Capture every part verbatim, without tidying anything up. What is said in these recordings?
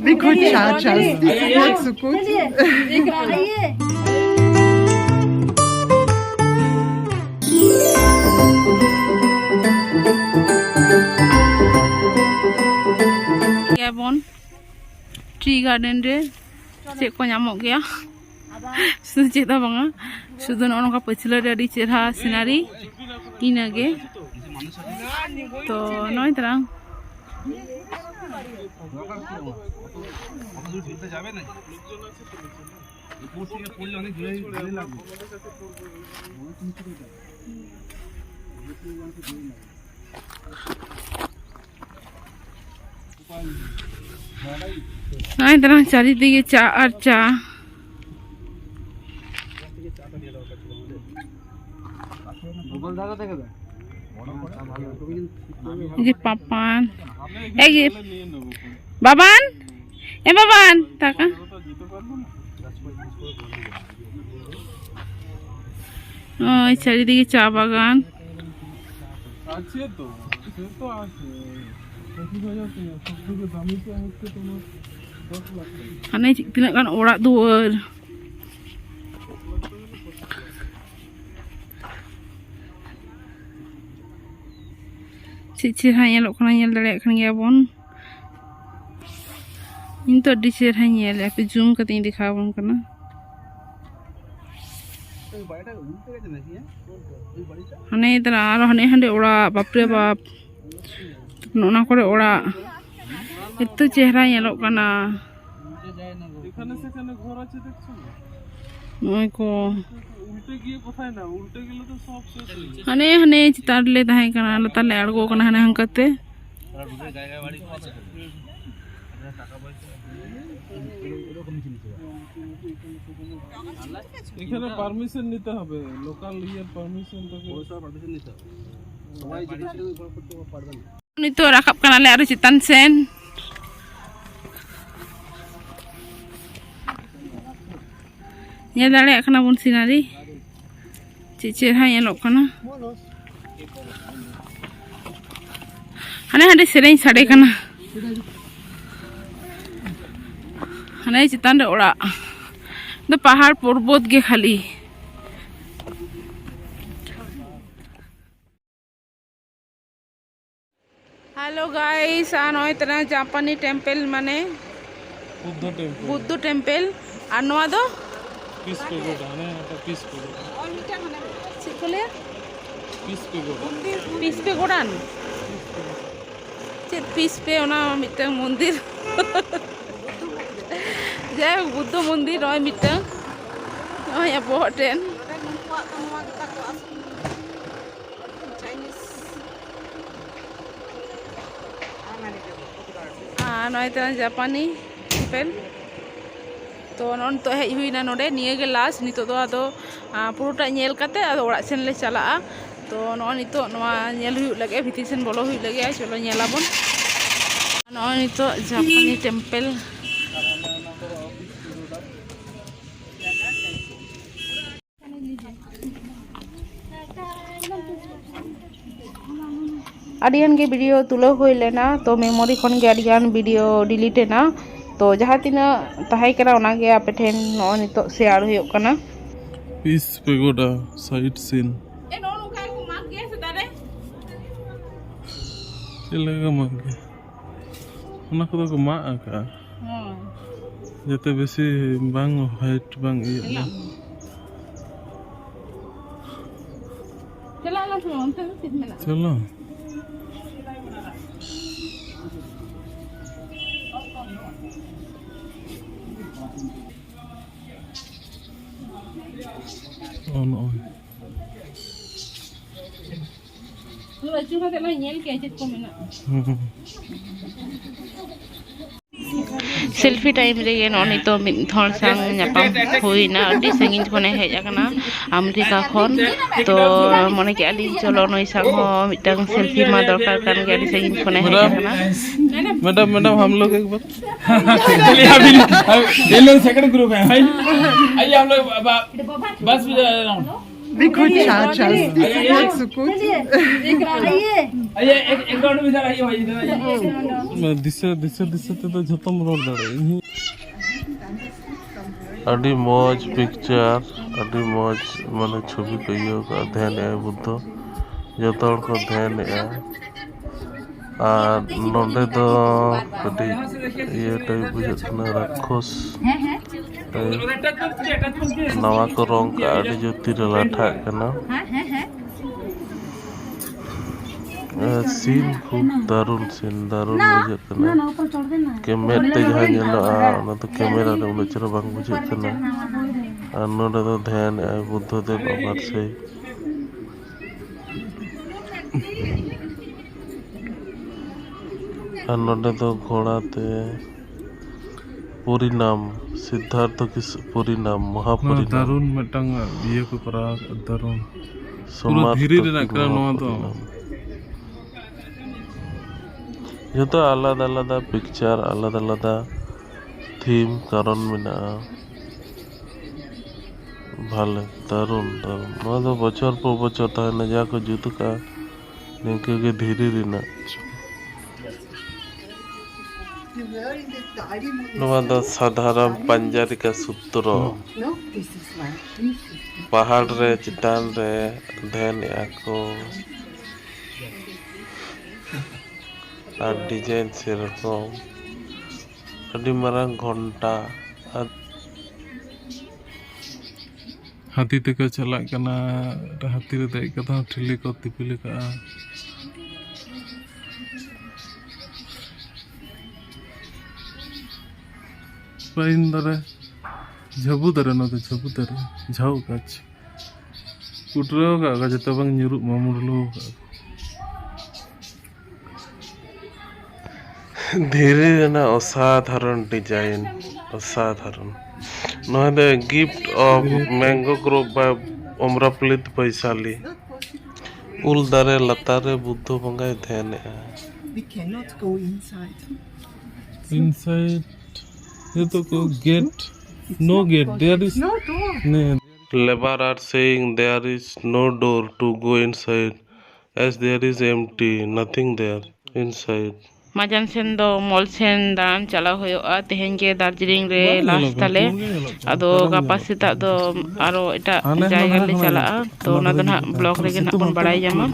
देखो, चाचा, इसकी तबीयत सुकून। ᱜᱮᱭᱟᱵᱚᱱ ᱴᱨᱤ ᱜᱟᱨᱰᱮᱱ ᱨᱮ ᱪᱮᱫ ᱠᱚ ᱧᱟᱢᱚᱜ ᱜᱮᱭᱟ? ᱥᱩᱫᱷᱩ ᱪᱮᱫ ᱦᱚᱸ ᱵᱟᱝᱟ, ᱥᱩᱫᱷᱩ ᱱᱚᱜᱼᱚ ᱱᱚᱝᱠᱟ ᱯᱟᱹᱪᱷᱞᱟᱹ ᱨᱮ ᱟᱹᱰᱤ ᱪᱮᱦᱨᱟ ᱥᱤᱱᱟᱨᱤ, ᱤᱱᱟᱹᱜᱮ᱾ ᱛᱚ ᱱᱚᱜᱼᱚᱭ ᱛᱟᱨᱟᱝ᱾ ᱱᱚᱜᱼᱚᱭ ᱛᱟᱨᱟᱝ ᱪᱟᱨᱤᱫᱤᱠᱮ ᱪᱟ ᱟᱨ ᱪᱟ᱾ এই যে পাপান, এই যে বাবান, এ বাবান, টাকা। ওই চারিদিকে চা বাগান। আছে তো, সে তো আছে। পঁচিশ হাজার টাকা, সব থেকে দামি তো হচ্ছে তোমার দশ লাখ টাকা। ᱦᱟᱱᱮ ᱛᱤᱱᱟᱹᱜ ᱜᱟᱱ ᱚᱲᱟᱜ ᱫᱩᱣᱟᱹᱨ᱾ ᱪᱮᱫ ᱪᱮᱦᱨᱟ ᱧᱮᱞᱚᱜ ᱠᱟᱱᱟ, ᱧᱮᱞ ᱫᱟᱲᱮᱭᱟᱜ ᱠᱟᱱ ᱜᱮᱭᱟ ᱵᱚᱱ᱾ ᱤᱧ ᱛᱚ ᱟᱹᱰᱤ ᱪᱮᱦᱨᱟᱧ ᱧᱮᱞᱮᱫᱼᱟ, ᱦᱟᱯᱮ ᱡᱩᱢ ᱠᱟᱛᱮ ᱤᱧ ᱫᱮᱠᱷᱟᱣ ᱟᱵᱚᱱ ᱠᱟᱱᱟ᱾ ᱦᱟᱱᱮ ᱫᱟᱞᱟ ᱟᱨᱚ ᱦᱟᱱᱮ ᱦᱟᱸᱰᱮ ᱚᱲᱟᱜ, ᱵᱟᱯᱨᱮ ᱵᱟᱯ, ᱱᱚᱜᱼᱱᱟ ᱠᱚᱨᱮ ᱚᱲᱟᱜ ᱮᱛᱚ ᱪᱮᱦᱨᱟ ᱧᱮᱞᱚᱜ ᱠᱟᱱᱟ᱾ এখানে সেখানে ঘর আছে, দেখছো না? ᱱᱚᱜᱼᱚᱭ ᱠᱚ ᱩᱞᱴᱮ ᱜᱤᱭᱮ ᱠᱚᱛᱷᱟᱭ ᱱᱟ, ᱩᱞᱴᱮ ᱜᱮᱞᱮ ᱛᱚ ᱥᱚᱵ ᱥᱮᱥ ᱦᱩᱭ ᱡᱟᱭᱮᱜᱟ᱾ ᱦᱟᱱᱮ ᱦᱟᱱᱮ ᱪᱮᱛᱟᱱ ᱨᱮᱞᱮ ᱛᱟᱦᱮᱸ ᱠᱟᱱᱟ, ᱞᱟᱛᱟᱨ ᱞᱮ ᱟᱬᱜᱚ ᱠᱟᱱᱟ ᱦᱟᱱᱮ ᱦᱟᱱᱠᱟᱛᱮ᱾ এখানে পারমিশন নিতে হবে, লোকাল ইয়ের পারমিশন থাকে। ᱱᱤᱛᱚᱜ ᱨᱟᱠᱟᱵ ᱠᱟᱱᱟᱞᱮ ᱟᱨᱚ ᱪᱮᱛᱟᱱ ᱥᱮᱱ᱾ ᱧᱮᱞ ᱫᱟᱲᱮᱭᱟᱜ ᱠᱟᱱᱟ ᱵᱚᱱ ᱥᱤᱱᱟᱨᱤ᱾ ᱪᱮᱫ ᱪᱮᱦᱨᱟ ᱧᱮᱞᱚᱜ ᱠᱟᱱᱟ᱾ ᱦᱟᱱᱮ ᱦᱟᱸᱰᱮ ᱥᱮᱨᱮᱧ ᱥᱟᱰᱮ ᱠᱟᱱᱟ᱾ ᱱᱟᱹᱭ ᱪᱮᱛᱟᱱ ᱨᱮ ᱚᱲᱟᱜ᱾ ᱫᱚ ᱯᱟᱦᱟᱲ ᱯᱚᱨᱵᱚᱛ ᱜᱮ ᱠᱷᱟᱹᱞᱤ᱾ Hello guys, ᱟᱨ ᱱᱚᱜᱼᱚᱭ ᱛᱮᱱᱟ ᱡᱟᱯᱟᱱᱤ ᱴᱮᱢᱯᱮᱞ, ᱢᱟᱱᱮ ᱵᱩᱫᱽᱫᱷᱚ ᱴᱮᱢᱯᱮᱞ᱾ ᱵᱩᱫᱽᱫᱷᱚ ᱴᱮᱢᱯᱮᱞ᱾ ᱟᱨ ᱱᱚᱣᱟ ᱫᱚ ᱯᱤᱥ ᱯᱮᱜᱳᱰᱟ, ᱦᱟᱱᱮ ᱚᱱᱟᱴᱟᱜ ᱯᱤᱥ ᱯᱮᱜᱳᱰᱟ᱾ ᱪᱮᱫ ᱠᱚ ᱞᱟᱹᱭᱟ? ᱯᱤᱥ ᱯᱮᱜᱳᱰᱟ᱾ ᱯᱤᱥ ᱯᱮᱜᱳᱰᱟᱱ? ᱪᱮᱫ ᱯᱤᱥ ᱯᱮ, ᱚᱱᱟ ᱢᱤᱫᱴᱟᱝ ᱢᱚᱱᱫᱤᱨ᱾ ᱡᱟᱭᱦᱳᱠ, ᱵᱩᱫᱽᱫᱷᱚ ᱢᱚᱱᱫᱤᱨ ᱱᱚᱜᱼᱚᱭ ᱢᱤᱫᱴᱟᱝ, ᱱᱚᱜᱼᱚᱭ ᱟᱵᱚᱦᱚᱜ ᱴᱷᱮᱱ᱾ ᱟᱨ ᱱᱚᱜᱼᱚᱭ ᱛᱟᱦᱮᱱᱟ ᱡᱟᱯᱟᱱᱤ ᱴᱮᱢᱯᱮᱞ᱾ ᱛᱚ ᱱᱚᱜᱼᱚᱭ ᱱᱤᱛᱚᱜ ᱦᱮᱡ ᱦᱩᱭᱱᱟ ᱱᱚᱰᱮ, ᱱᱤᱭᱟᱹ ᱜᱮ ᱞᱟᱥᱴ᱾ ᱱᱤᱛᱚᱜ ᱫᱚ ᱟᱫᱚ, ᱟᱸ, ᱯᱩᱨᱟᱹᱴᱟ ᱧᱮᱞ ᱠᱟᱛᱮ ᱟᱫᱚ ᱚᱲᱟᱜ ᱥᱮᱱ ᱞᱮ ᱪᱟᱞᱟᱜᱼᱟ᱾ ᱛᱚ ᱱᱚᱜᱼᱚᱭ ᱱᱤᱛᱚᱜ ᱱᱚᱣᱟ ᱧᱮᱞ ᱦᱩᱭᱩᱜ ᱞᱟᱹᱜᱤᱫ, ᱵᱷᱤᱛᱤᱨ ᱥᱮᱱ ᱵᱚᱞᱚ ᱦᱩᱭᱩᱜ ᱞᱟᱹᱜᱤᱫ᱾ ᱪᱚᱞᱚ ᱧᱮᱞᱟᱵᱚᱱ᱾ ᱱᱚᱜᱼᱚᱭ ᱱᱤᱛᱚᱜ ᱡᱟᱯᱟᱱᱤ ᱴᱮᱢᱯᱮᱞ᱾ ᱟᱹᱰᱤᱜᱟᱱ ᱜᱮ ᱵᱷᱤᱰᱤᱭᱳ ᱛᱩᱞᱟᱹᱣ ᱦᱩᱭ ᱞᱮᱱᱟ, ᱛᱚ ᱢᱮᱢᱳᱨᱤ ᱠᱷᱚᱱ ᱜᱮ ᱟᱹᱰᱤᱜᱟᱱ ᱵᱷᱤᱰᱤᱭᱳ ᱰᱤᱞᱤᱴ ᱮᱱᱟ᱾ ᱛᱚ ᱡᱟᱦᱟᱸ ᱛᱤᱱᱟᱹᱜ ᱛᱟᱦᱮᱸ ᱠᱟᱱᱟ, ᱚᱱᱟᱜᱮ ᱟᱯᱮ ᱴᱷᱮᱱ ᱱᱚᱜᱼᱚᱭ ᱱᱤᱛᱚᱜ ᱥᱮᱭᱟᱨ ᱦᱩᱭᱩᱜ ᱠᱟᱱᱟ᱾ ᱯᱤᱥ ᱯᱮᱜᱳᱰᱟ ᱥᱟᱭᱤᱴ ᱥᱤᱱ᱾ ᱮ, ᱱᱚᱜᱼᱚ ᱱᱚᱝᱠᱟ ᱜᱮᱠᱚ ᱢᱟᱜᱽ ᱜᱮᱭᱟ ᱥᱮ ᱫᱟᱨᱮ? ᱪᱮᱫ ᱞᱮᱠᱟ ᱠᱚ ᱢᱟᱜᱽ ᱜᱮᱭᱟ? ᱚᱱᱟ ᱠᱚᱫᱚ ᱠᱚ ᱢᱟᱜ ᱟᱠᱟᱜᱼᱟ᱾ ᱦᱳᱭ᱾ ᱡᱟᱛᱮ ᱵᱮᱥᱤ ᱵᱟᱝ ᱦᱟᱭᱤᱴ ᱵᱟᱝ ᱤᱭᱟᱹᱜ ᱢᱟ᱾ ᱪᱟᱞᱟᱜ ᱟᱞᱟᱝ ᱥᱮ ᱵᱟᱝ? ᱚᱱᱛᱮ ᱫᱚ ᱪᱮᱫ ᱢᱮᱱᱟᱜᱼᱟ? ᱪᱚᱞᱚ᱾ ᱚ, ᱱᱚᱜᱼᱚᱭ᱾ ᱛᱚ ᱟᱹᱪᱩᱨ ᱠᱟᱛᱮ ᱞᱟᱝ ᱧᱮᱞ ᱠᱮᱜᱼᱟ ᱪᱮᱫ ᱠᱚ ᱢᱮᱱᱟᱜᱼᱟ᱾ ᱦᱩᱸ᱾ ᱥᱮᱞᱯᱷᱤ ᱴᱟᱭᱤᱢ ᱨᱮᱜᱮ ᱱᱚᱜᱼᱚᱭ ᱱᱤᱛᱚᱜ ᱢᱤᱫ ᱦᱚᱲ ᱥᱟᱶ ᱧᱟᱯᱟᱢ ᱦᱩᱭᱱᱟ᱾ ᱟᱹᱰᱤ ᱥᱟᱺᱜᱤᱧ ᱠᱷᱚᱱᱮ ᱦᱮᱡ ᱟᱠᱟᱱᱟ ᱟᱢᱮᱨᱤᱠᱟ ᱠᱷᱚᱱ᱾ ᱛᱚ ᱢᱚᱱᱮ ᱠᱮᱜᱼᱟ ᱞᱤᱧ ᱪᱚᱞᱚ ᱱᱩᱭ ᱥᱟᱶ ᱦᱚᱸ ᱢᱤᱫᱴᱟᱝ ᱥᱮᱞᱯᱷᱤ ᱢᱟ ᱫᱚᱨᱠᱟᱨ ᱠᱟᱱ ᱜᱮ, ᱟᱹᱰᱤ ᱥᱟᱺᱜᱤᱧ ᱠᱷᱚᱱᱮ ᱦᱮᱡ ᱟᱠᱟᱱᱟ᱾ मैडम, मैडम, हम लोग एक बार चलिए, अभी, अभी ये लोग सेकंड ग्रुप है भाई। आइए, हम लोग बस भी जा रहा हूँ। देखो, चाचा, देखो, सुकून। आइए, एक, एक राउंड इधर आइए भाई, इधर आइए। ᱫᱤᱥᱟᱹ, ᱫᱤᱥᱟᱹ, ᱫᱤᱥᱟᱹ ᱛᱮᱫᱚ ᱡᱷᱚᱛᱚᱢ ᱨᱚᱲ ᱫᱟᱲᱮᱭᱟᱜᱼᱟ᱾ ᱤᱧ ᱟᱹᱰᱤ ᱢᱚᱡᱽ ᱯᱤᱠᱪᱟᱨ, ᱟᱹᱰᱤ ᱢᱚᱡᱽ ᱢᱟᱱᱮ ᱪᱷᱚᱵᱤ ᱠᱚ ᱤᱭᱟᱹ ᱠᱟᱜᱼᱟ᱾ ᱫᱷᱮᱭᱟᱱ ᱮᱜᱼᱟᱭ ᱵᱩᱫᱽᱫᱷᱚ, ᱡᱚᱛᱚ ᱦᱚᱲ ᱠᱚ ᱫᱷᱮᱭᱟᱱ ᱮᱜᱼᱟ᱾ ᱟᱨ ᱱᱚᱸᱰᱮ ᱫᱚ ᱠᱟᱹᱴᱤᱡ ᱤᱭᱟᱹ ᱴᱟᱭᱤᱯ ᱵᱩᱡᱷᱟᱹᱜ ᱠᱟᱱᱟ, ᱨᱟᱠᱠᱷᱚᱥ ᱴᱟᱭᱤᱯ᱾ ᱱᱟᱣᱟ ᱠᱚ ᱨᱚᱝ ᱠᱟᱜᱼᱟ, ᱟᱹᱰᱤ ᱡᱳᱨ ᱛᱤᱨᱮ ᱞᱟᱴᱷᱟᱜ ᱠᱟᱱᱟ᱾ ᱥᱤᱱ ᱠᱷᱩᱵ ᱫᱟᱨᱩᱱ ᱥᱤᱱ, ᱫᱟᱨᱩᱱ ᱵᱩᱡᱷᱟᱹᱜ ᱠᱟᱱᱟ᱾ ᱠᱮ ᱢᱮᱫ ᱛᱮ ᱡᱟᱦᱟᱸ ᱧᱮᱞᱚᱜᱼᱟ, ᱚᱱᱟ ᱫᱚ ᱠᱮᱢᱮᱨᱟ ᱨᱮ ᱩᱱᱟᱹᱜ ᱪᱮᱦᱨᱟ ᱵᱟᱝ ᱵᱩᱡᱷᱟᱹᱜ ᱠᱟᱱᱟ᱾ ᱟᱨ ᱱᱚᱰᱮ ᱫᱚ ᱫᱷᱮᱭᱟᱱ ᱮᱜᱼᱟᱭ ᱵᱩᱫᱽᱫᱷᱚ ᱫᱮᱵ ᱟᱵᱟᱨ ᱥᱮᱭ᱾ ᱟᱨ ᱱᱚᱰᱮ ᱫᱚ ᱜᱷᱚᱲᱟ ᱛᱮ ᱯᱚᱨᱤᱱᱟᱢ, ᱥᱤᱫᱽᱫᱷᱟᱨᱛᱷᱚ ᱠᱤᱥ ᱯᱚᱨᱤᱱᱟᱢ, ᱱᱚᱣᱟ ᱢᱚᱦᱟᱯᱚᱨᱤᱱᱟᱢ᱾ ᱫᱟᱨᱩᱱ ᱢᱤᱫᱴᱟᱝ ᱤᱭᱟᱹ ᱠᱚ ᱠᱚᱨᱟᱣ ᱟᱠᱟᱫ, ᱫᱟᱨᱩᱱ᱾ ᱯᱩᱨᱟᱹ ᱥᱚᱢᱟᱫᱷ ᱫᱷᱤᱨᱤ ᱨᱮᱱᱟᱜ ᱠᱟᱱᱟ ᱱᱚᱣᱟ ᱫᱚ᱾ ᱢᱚᱦᱟᱯᱚᱨᱤᱱᱟᱢ᱾ ᱡᱚᱛᱚ ᱟᱞᱟᱫᱟ ᱟᱞᱟᱫᱟ ᱯᱤᱠᱪᱟᱨ, ᱟᱞᱟᱫᱟ ᱟᱞᱟᱫᱟ ᱛᱷᱤᱢ, ᱠᱟᱨᱚᱱ ᱢᱮᱱᱟᱜᱼᱟ᱾ ᱵᱷᱟᱞᱮ, ᱫᱟᱨᱩᱱ, ᱫᱟᱨᱩᱱ᱾ ᱱᱚᱣᱟ ᱫᱚ ᱵᱚᱪᱷᱚᱨ ᱯᱚᱨ ᱵᱚᱪᱷᱚᱨ ᱛᱟᱦᱮᱱᱟ, ᱡᱟ ᱠᱚ ᱡᱩᱛ ᱟᱠᱟᱫᱼᱟ, ᱱᱤᱝᱠᱟᱹ ᱜᱮ ᱫᱷᱤᱨᱤ ᱨᱮᱱᱟᱜ᱾ ᱱᱚᱣᱟ ᱫᱚ ᱥᱟᱫᱷᱟᱨᱚᱱ ᱯᱟᱧᱡᱟᱨᱤᱠᱟ ᱥᱩᱛᱨᱚ᱾ ᱯᱟᱦᱟᱲ ᱨᱮ ᱪᱮᱛᱟᱱ ᱨᱮ ᱫᱷᱮᱭᱟᱱᱮᱜᱼᱟ ᱠᱚ᱾ ᱟᱨ ᱰᱤᱡᱟᱭᱤᱱ ᱥᱮᱨᱚᱠᱚᱢ᱾ ᱟᱹᱰᱤ ᱢᱟᱨᱟᱝ ᱜᱷᱚᱱᱴᱟ᱾ ᱟᱨ ᱦᱟᱹᱛᱤ ᱛᱮᱠᱚ ᱪᱟᱞᱟᱜ ᱠᱟᱱᱟ᱾ ᱦᱟᱹᱛᱤ ᱨᱮ ᱫᱮᱡ ᱠᱟᱛᱮ ᱦᱚᱸ ᱴᱷᱤᱞᱤ ᱠᱚ ᱫᱤᱯᱤᱞ ᱟᱠᱟᱜᱼᱟ᱾ ᱯᱟᱭᱤᱱ ᱫᱟᱨᱮ, ᱡᱷᱟᱹᱵᱩ ᱫᱟᱨᱮ, ᱱᱚᱣᱟ ᱫᱚ ᱡᱷᱟᱹᱵᱩ ᱫᱟᱨᱮ, ᱡᱷᱟᱹᱣ ᱜᱟᱪᱷ᱾ ᱠᱩᱴᱨᱟᱹᱣ ᱟᱠᱟᱫ ᱠᱚ ᱡᱟᱛᱮ ᱵᱟᱝ ᱧᱩᱨᱩᱜ ᱢᱟ, ᱢᱩᱰᱞᱩ ᱟᱠᱟᱫ ᱠᱚ᱾ ᱫᱷᱤᱨᱤ ᱨᱮᱱᱟᱜ ᱚᱥᱟᱫᱷᱟᱨᱚᱱ ᱰᱤᱡᱟᱭᱤᱱ, ᱚᱥᱟᱫᱷᱟᱨᱚᱱ᱾ ᱱᱚᱣᱟ ᱫᱚ gift of mango grove by Amrapali ᱵᱳᱭᱥᱟᱞᱤ᱾ ᱩᱞ ᱫᱟᱨᱮ ᱞᱟᱛᱟᱨ ᱨᱮ ᱵᱩᱫᱽᱫᱷᱚ ᱵᱚᱸᱜᱟᱭ ᱫᱷᱮᱭᱟᱱᱮᱜᱼᱟ᱾ We cannot go inside. Inside. ᱡᱚᱛᱚ ᱠᱚ gate. No gate. There is no door. ᱱᱮ Labour are saying there is no door to go inside, as there is empty, nothing there inside. ᱢᱟᱡᱟᱱ ᱥᱮᱱ ᱫᱚ ᱢᱚᱞ ᱥᱮᱱ ᱫᱟᱬᱟᱱ ᱪᱟᱞᱟᱣ ᱦᱩᱭᱩᱜᱼᱟ᱾ ᱛᱮᱦᱮᱧ ᱜᱮ ᱫᱟᱨᱡᱤᱞᱤᱝ ᱨᱮ ᱞᱟᱥᱴ ᱛᱟᱞᱮ᱾ ᱟᱫᱚ ᱜᱟᱯᱟ ᱥᱮᱛᱟᱜ ᱫᱚ ᱟᱨᱚ ᱮᱴᱟᱜ ᱡᱟᱭᱜᱟ ᱞᱮ ᱪᱟᱞᱟᱜᱼᱟ, ᱛᱚ ᱚᱱᱟ ᱫᱚ ᱱᱟᱦᱟᱜ ᱵᱞᱚᱜ ᱨᱮᱜᱮ ᱱᱟᱦᱟᱜ ᱵᱚᱱ ᱵᱟᱲᱟᱭ ᱧᱟᱢᱟ᱾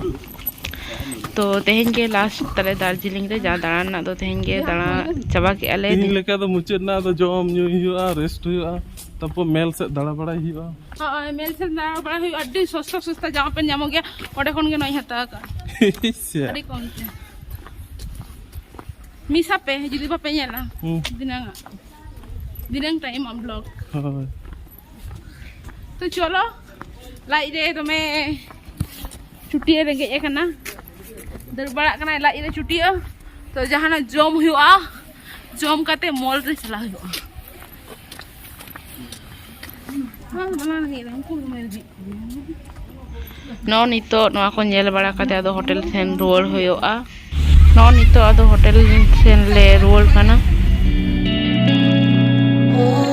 ᱛᱚ ᱛᱮᱦᱮᱧ ᱜᱮ ᱞᱟᱥᱴ ᱛᱟᱞᱮ ᱫᱟᱨᱡᱤᱞᱤᱝ ᱨᱮ ᱡᱟ ᱫᱟᱬᱟᱱ ᱨᱮᱱᱟᱜ ᱫᱚ ᱛᱮᱦᱮᱧ ᱜᱮ ᱫᱟᱬᱟ ᱪᱟᱵᱟ ᱠᱮᱜᱼᱟ ᱞᱮ᱾ ᱛᱮᱦᱮᱧ ᱞᱮᱠᱟ ᱫᱚ ᱢᱩᱪᱟᱹᱫ ᱮᱱᱟ, ᱟᱫᱚ ᱡᱚᱢ ᱧᱩᱭ ᱦᱩᱭᱩᱜᱼᱟ, ᱨᱮᱥᱴ ᱦᱩᱭᱩᱜᱼᱟ, ᱛᱟᱨᱯᱚᱨ ᱢᱮᱞ ᱥᱮᱫ ᱫᱟᱬᱟ ᱵᱟᱲᱟᱭ ᱦᱩᱭᱩᱜᱼᱟ᱾ ᱦᱳᱭ, ᱢᱮᱞ ᱥᱮᱫ ᱫᱟᱬᱟ ᱵᱟᱲᱟ ᱦᱩᱭᱩᱜᱼᱟ᱾ ᱟᱹᱰᱤ ᱥᱚᱥᱛᱟ ᱥᱚᱥᱛᱟ ᱡᱟᱢᱟ ᱯᱮᱱᱴ ᱧᱟᱢᱚᱜ ᱜᱮᱭᱟ, ᱚᱸᱰᱮ ᱠᱷᱚᱱ ᱜᱮ ᱱᱚᱜᱼᱚᱭ ᱦᱟᱛᱟᱣ ᱟᱠᱟᱫ᱾ ᱟᱹᱰᱤ ᱠᱚᱢ ᱛᱮ᱾ ᱢᱤᱥᱟ ᱯᱮ ᱡᱩᱫᱤ ᱵᱟᱯᱮ ᱧᱮᱞᱟ᱾ ᱦᱩᱸ᱾ ᱫᱷᱤᱱᱟᱹᱝ ᱟᱜ, ᱫᱷᱤᱱᱟᱹᱝ ᱴᱟᱭᱤᱢ ᱟᱜ ᱵᱞᱚᱜ᱾ ᱦᱳᱭ᱾ ᱛᱚ ᱪᱚᱞᱚ, ᱞᱟᱡ ᱨᱮ ᱫᱚᱢᱮ ᱪᱩᱴᱤᱭᱟᱹ ᱨᱮᱸᱜᱮᱡ ᱟᱠᱟᱱᱟ, ᱫᱟᱹᱲ ᱵᱟᱲᱟᱜ ᱠᱟᱱᱟᱭ ᱞᱟᱡ ᱨᱮ ᱪᱩᱴᱤᱭᱟᱹ᱾ ᱛᱚ ᱡᱟᱦᱟᱱᱟᱜ ᱡᱚᱢ ᱦᱩᱭᱩᱜᱼᱟ, ᱡᱚᱢ ᱠᱟᱛᱮ ᱢᱚᱞ ᱨᱮ ᱪᱟᱞᱟᱜ ᱦᱩᱭᱩᱜᱼᱟ᱾ ᱱᱚᱜᱼᱚ ᱱᱤᱛᱚᱜ ᱱᱚᱣᱟ ᱠᱚ ᱧᱮᱞ ᱵᱟᱲᱟ ᱠᱟᱛᱮ ᱟᱫᱚ ᱦᱳᱴᱮᱞ ᱥᱮᱱ ᱨᱩᱣᱟᱹᱲ ᱦᱩᱭᱩᱜᱼᱟ᱾ ᱱᱚᱜᱼᱚ ᱱᱤᱛᱚᱜ ᱟᱫᱚ ᱦᱳᱴᱮᱞ ᱥᱮᱱ ᱞᱮ ᱨᱩᱣᱟᱹᱲ ᱠᱟᱱᱟ᱾